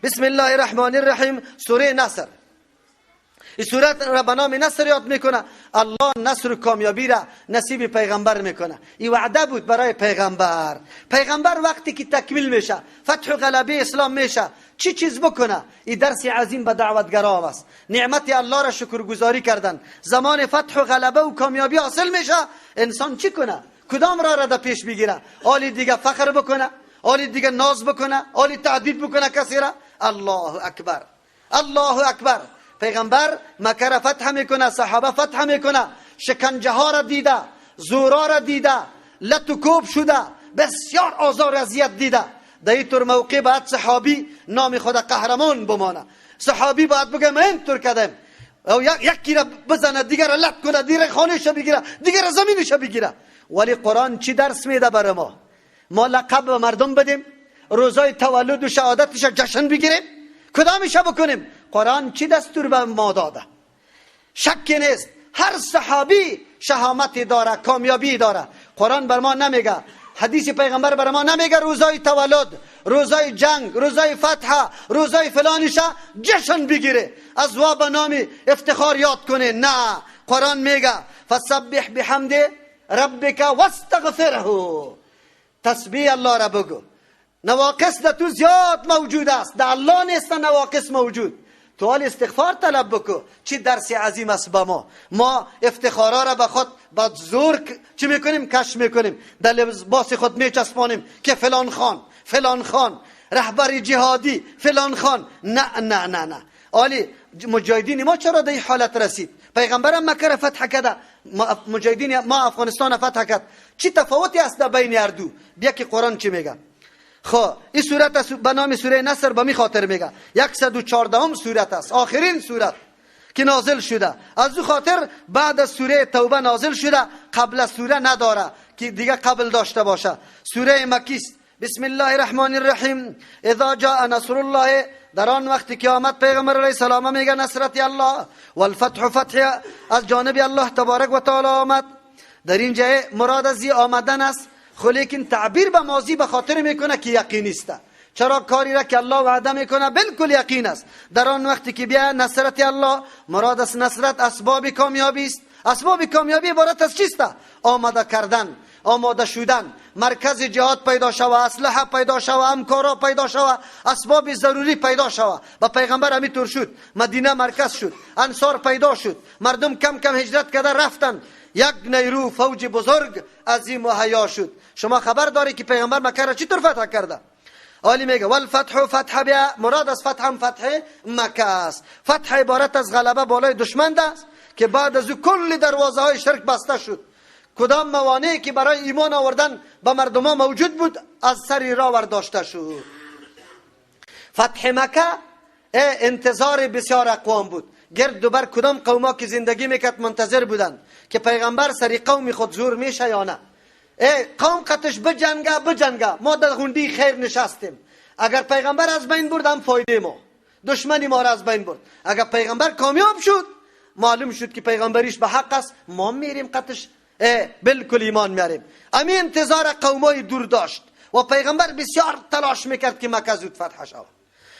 بسم الله الرحمن الرحیم. سوره نصر، این سورت را به نام نصر یاد میکنه. الله نصر و کامیابی را نصیب پیغمبر میکنه. این وعده بود برای پیغمبر. پیغمبر وقتی که تکمیل میشه، فتح و غلبه اسلام میشه، چی چیز بکنه؟ این درس عظیم به دعوتگرا است. نعمت الله را شکرگزاری کردن. زمان فتح و غلبه و کامیابی حاصل میشه، انسان چی کنه؟ کدام را را پیش بگیره؟ آلی دیگه فخر بکنه، آلی دیگه ناز بکنه، آلی تهدید بکنه کسی را؟ الله اکبر، الله اکبر. پیغمبر مکه را فتح میکنه، صحابه فتح میکنه، شکنجه ها را دیده، زورا را دیده، لت و کوب شده، بسیار آزار اذیت دیده. در این طور موقع باید صحابی نام خود قهرمان بمانه. صحابی باید بگه من اینطور کردم، او یکی را بزنه، دیگر را لت کنه، دیگر خانهش بگیره، دیگر زمینش بگیره. ولی قرآن چی درس میده برای ما؟ ما لقب به مردم بدیم، روزای تولد و شهادتش جشن بگیریم، کدامش بکنیم؟ قرآن چی دستور به ما داده؟ شک نیست هر صحابی شهامت داره، کامیابی داره. قرآن بر ما نمیگه، حدیث پیغمبر بر ما نمیگه روزای تولد، روزای جنگ، روزای فتح، روزای فلانش جشن بگیره، از وا به نام افتخار یاد کنه. نه، قرآن میگه فسبح بحمد ربک واستغفره. تسبیح الله را بگو. نواقص در تو زیاد موجود است، در الله نیست نواقص موجود. تو حال استغفار طلب بکو. چی درس عظیم است با ما. ما افتخارا را به خود با زور چی میکنیم؟ کش میکنیم، در لباس خود میچسبانیم که فلان خان، فلان خان، رهبر جهادی، فلان خان. نه نه نه نه. آلی مجاهدین ما چرا در این حالت رسید؟ پیغمبرم مکه را فتح کرده، مجاهدین ما افغانستان فتح کرد. چی تفاوتی است در بین هر دو؟ بیا که قرآن چی میگه. خب این سورت است به نام سوره نصر، به می خاطر میگه 114 سورت است، آخرین سورت که نازل شده. از او خاطر بعد از سوره توبه نازل شده، قبل از سوره نداره که دیگه قبل داشته باشه. سوره مکی است. بسم الله الرحمن الرحیم. اذا جاء نصر الله، در آن وقتی که آمد پیغمبر علیه السلام میگه نصرت الله، والفتح فتح از جانب الله تبارک و تعالی آمد. در اینجا مراد از آمدن است، لیکن تعبیر به ماضی به خاطر میکنه که یقینی است. چرا کاری را که الله وعده میکنه بالکل یقین است. در آن وقتی که بیا نصرت الله، مراد از نصرت اسباب کامیابی است. اسباب کامیابی عبارت از چیست؟ آماده کردن، آماده شدن، مرکز جهاد پیدا شوه، اسلحه پیدا شوه، همکارا پیدا شوه، اسباب ضروری پیدا شوه. با پیغمبر همینطور شد، مدینه مرکز شد، انصار پیدا شد، مردم کم کم هجرت کرده رفتن، یک نیرو فوج بزرگ عظیم و حیا شد. شما خبر داری که پیغمبر مکه را چطور فتح کرده؟ آلی میگه والفتح فتح بیا، مراد از فتح هم فتح مکه است. فتح عبارت از غلبه بالای دشمن است که بعد از او کل دروازه های شرک بسته شد. کدام موانعی که برای ایمان آوردن به مردم ها موجود بود از سر راه برداشته شد. فتح مکه انتظار بسیار اقوام بود. گرد دوبر کدام قوما که زندگی میکرد منتظر بودند که پیغمبر سری قوم خود زور میشه یا نه. قوم قطش بجنگه بجنگه، ما در غنڈی خیر نشستیم. اگر پیغمبر از بین برد هم فایده ما، دشمنی ما را از بین برد. اگر پیغمبر کامیاب شد، معلوم شد که پیغمبریش به حق است، ما میریم قطش بالکل ایمان میاریم. امی انتظار قومای دور داشت و پیغمبر بسیار تلاش میکرد که مکه زود فتح شود.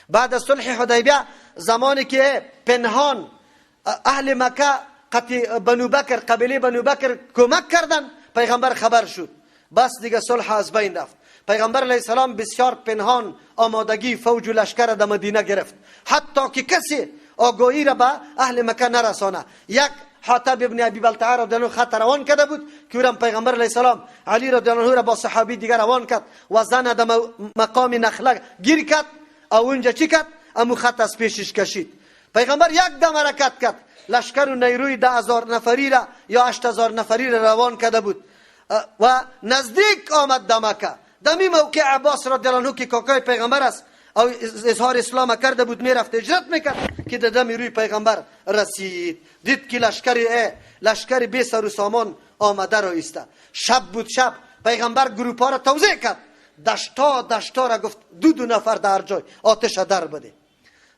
بعد از صلح حدیبیه، زمانی که پنهان اهل مکه قطع بنو بکر، قبیله بنو بکر کمک کردن، پیغمبر خبر شد. بس دیگه صلح از بین رفت. پیغمبر علیه السلام بسیار پنهان آمادگی فوج و لشکر در مدینه گرفت، حتی که کسی آگاهی را به اهل مکه نرسانه. یک حاطب ابن ابی بلتعه رضی الله عنه خط روان کرده بود که اورم پیغمبر علیه السلام علی رضی الله عنه را با صحابی دیگر روان کرد و زن در مقام نخله گیر کرد. او اونجا چی کرد؟ امو خط از پیشش کشید. پیغمبر یک دم حرکت کرد، لشکر و نیروی 10,000 نفری را یا 8,000 نفری را روان کرده بود و نزدیک آمد در مکه. دمی موقع عباس رضی الله عنه که کاکای پیغمبر است او اظهار اسلام کرده بود، میرفت هجرت میکرد که در دم روی پیغمبر رسید. دید که لشکر بی سر و سامان آمده را ایسته. شب بود، شب پیغمبر گروپ ها را توزیع کرد، دشتا دشتا را گفت دو نفر در جای آتش در بده.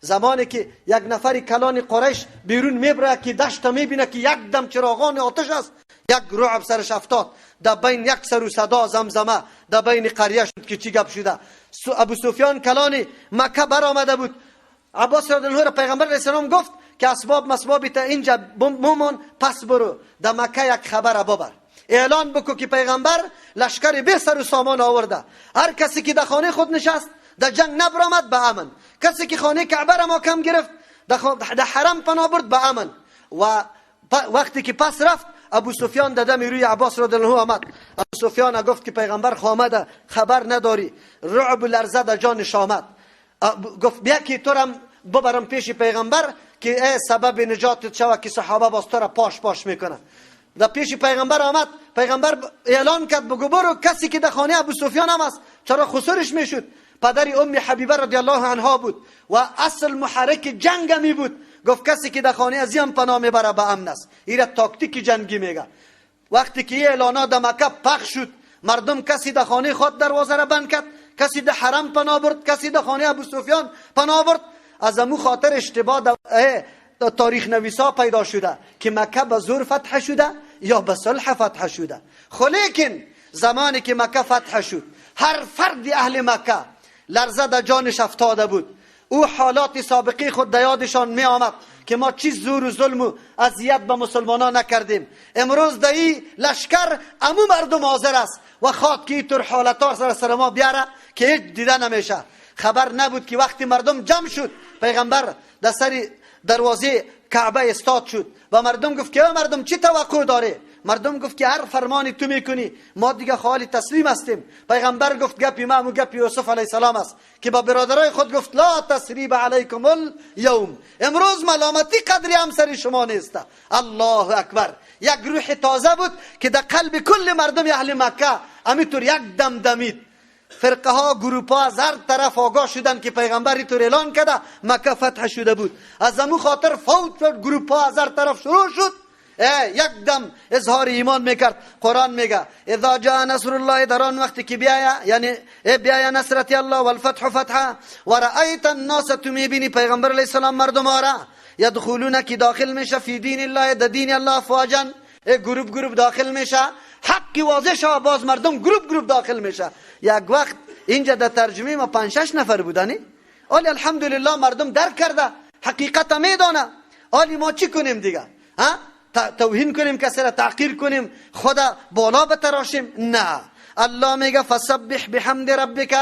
زمانی که یک نفر کلان قریش بیرون میبره که دشت میبینه که یک دم چراغان آتش است، یک رعب سرش افتاد، در بین یک سر و صدا زمزمه در بین قریه شد که چی گپ شده. ابو سفیان کلان مکه برآمده بود. عباس رضی الله عنه پیغمبر علیه السلام گفت که اسباب مسبابی تا اینجا بمون، پس برو در مکه یک خبر ببر، اعلان بکو که پیغمبر لشکر به سر و سامان آورده. هر کسی که در خانه خود نشست در جنگ نبرآمد به امن، کسی که خانه کعبه را محکم گرفت در حرم پناه برد به امن. و وقتی که پس رفت ابو سفیان در دم روی عباس رضی الله عنه آمد. ابو سفیان گفت که پیغمبر آمده، خبر نداری. رعب و لرزه در جانش آمد. گفت بیا که تو را ببرم پیش پیغمبر که ای سبب نجاتت شوه که صحابه باز تو را پاش پاش میکنه. در پیش پیغمبر آمد، پیغمبر اعلان کرد بگو برو کسی که در خانه ابو سفیان هم است. چرا خسرش میشد؟ پدر ام حبیبه رضی الله عنها بود و اصل محرک جنگ می بود. گفت کسی که در خانه از هم پناه میبره به امن است. ایره تاکتیک جنگی میگه. وقتی که اعلانا در مکه پخش شد، مردم کسی در خانه خود دروازه را بند کرد، کسی در حرم پناه برد، کسی در خانه ابو سفیان پناه برد. از امو خاطر اشتباه تاریخ نویسا پیدا شده که مکه به زور فتح شده یا به صلح فتح شده. خلیکن زمانی که مکه فتح شد، هر فرد اهل مکه لرزه در جانش افتاده بود. او حالات سابقه خود در یادشان می آمد که ما چی زور و ظلم و اذیت به مسلمانان نکردیم. امروز در این لشکر امو مردم حاضر است و خواد که اینطور حالتها سر سر ما بیاره که هیچ دیده نمیشه. خبر نبود که وقتی مردم جمع شد، پیغمبر در سر دروازه کعبه استاد شد و مردم گفت که مردم چی توقع داره؟ مردم گفت که هر فرمانی تو میکنی ما دیگه خالی تسلیم هستیم. پیغمبر گفت گپی ما گپی یوسف علیه السلام است که با برادرای خود گفت لا تسریب علیکم الیوم، امروز ملامتی قدری هم سر شما نیست. الله اکبر. یک روح تازه بود که در قلب کل مردم اهل مکه همینطور یک دم دمید. فرقه ها گروپ ها از هر طرف آگاه شدن که پیغمبر اینطور اعلان کرده مکه فتح شده بود. از امو خاطر فوت شد، گروپ ها از هر طرف شروع شد. یک دم اظهار ایمان میکرد. قرآن میگه اذا جاء نصر الله، در آن وقتی که بیایا، یعنی بیایا نصرت الله والفتح فتحا و رأیت الناس، تو میبینی پیغمبر علیه السلام مردم آرا یدخلون که داخل میشه فی دین الله، در دین الله افواجا، گروپ گروپ داخل میشه. حقی واضح شوه، باز مردم گروپ گروپ داخل میشه. یک وقت اینجا در ترجمه ما 5-6 نفر بودنی، آلی الحمدلله مردم درک کرده، حقیقت میدانه. آلی ما چی کنیم دیگه؟ ها؟ توهین کنیم، کسی را تحقیر کنیم، خدا بالا بتراشیم؟ نه. الله میگه فسبح بحمد ربک،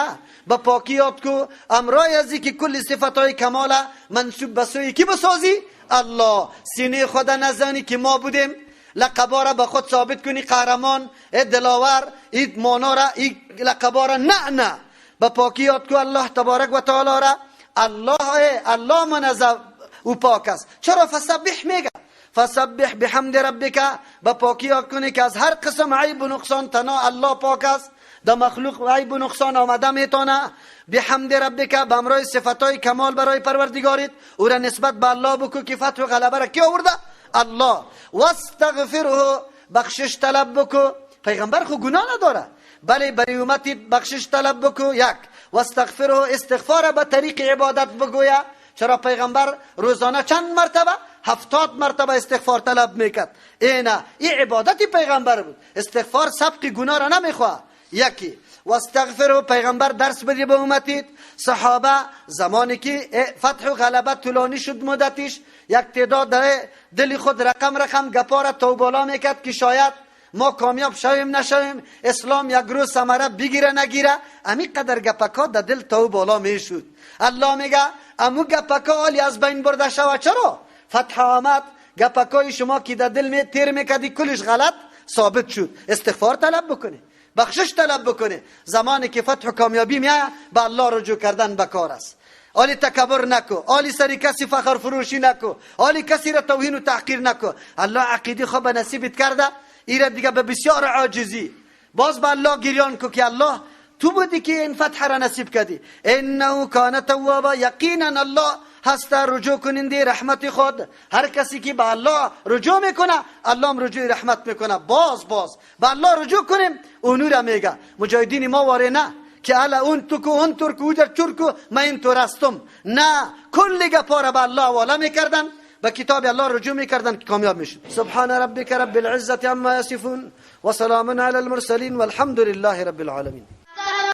با پاکی یاد کو امرای ازی که کل صفتهای کمال منسوب به سوی کی بسازی؟ الله. سینه خدا نزنی که ما بودیم، لقبا را به خود ثابت کنی، قهرمان، ای دلاور، ای مانا را، ای لقبا را، نه نه. با پاکی یاد کو الله تبارک و تعالی را. الله الله منزه او پاک است. چرا فسبح میگه؟ فسبح بحمد ربک، با پاکی یاد کنی که از هر قسم عیب و نقصان تنها الله پاک است. در مخلوق عیب و نقصان آمده میتونه. بحمد ربک، به امرای صفتهای کمال برای پروردگارت او را نسبت به الله بکو که فتح و غلبه را کی آورده؟ الله. واستغفره، بخشش طلب بکو. پیغمبر خو گناه نداره، بله برای امتی بخشش طلب بکو. یک واستغفره، استغفار به طریق عبادت بگویا. چرا پیغمبر روزانه چند مرتبه؟ 70 مرتبه استغفار طلب میکرد. اینا این عبادت پیغمبر بود. استغفار سبق گناه را نمیخواه. یکی واستغفره، پیغمبر درس بده به امتیت. صحابه زمانی که فتح و غلبه طولانی شد مدتش، یک تعداد دل خود رقم رقم گپا را تو بالا میکرد که شاید ما کامیاب شویم نشویم، اسلام یک روز ثمره بگیره نگیره. امی قدر گپکا در دل تو بالا میشد. الله میگه امو گپکا آلی از بین برده شوه. چرا؟ فتح آمد، گپکای شما که در دل می تیر میکردی کلش غلط ثابت شد. استغفار طلب بکنه، بخشش طلب بکنه. زمانی که فتح و کامیابی میاد به الله رجوع کردن بکار است. آلی تکبر نکو، آلی سری کسی فخر فروشی نکو، آلی کسی را توهین و تحقیر نکو. الله عقیده خو به نصیبت کرده، ایره دیگه به بسیار عاجزی باز به الله گریان کو که الله تو بودی که این فتح را نصیب کردی. انه کان توابا، یقینا الله هست رجوع کننده رحمت خود. هر کسی که به الله رجوع میکنه الله هم رجوع رحمت میکنه. باز باز به الله رجوع کنیم. اونو را میگه مجاهدین ما واره نه که الا اون تو کو اون ترک او در چرکو من این تو رستم. نه، کل گپا را به الله حواله میکردن، به کتاب الله رجوع میکردن که کامیاب میشد. سبحان ربک رب العزة عما یصفون و سلام علی المرسلین والحمد لله رب العالمین.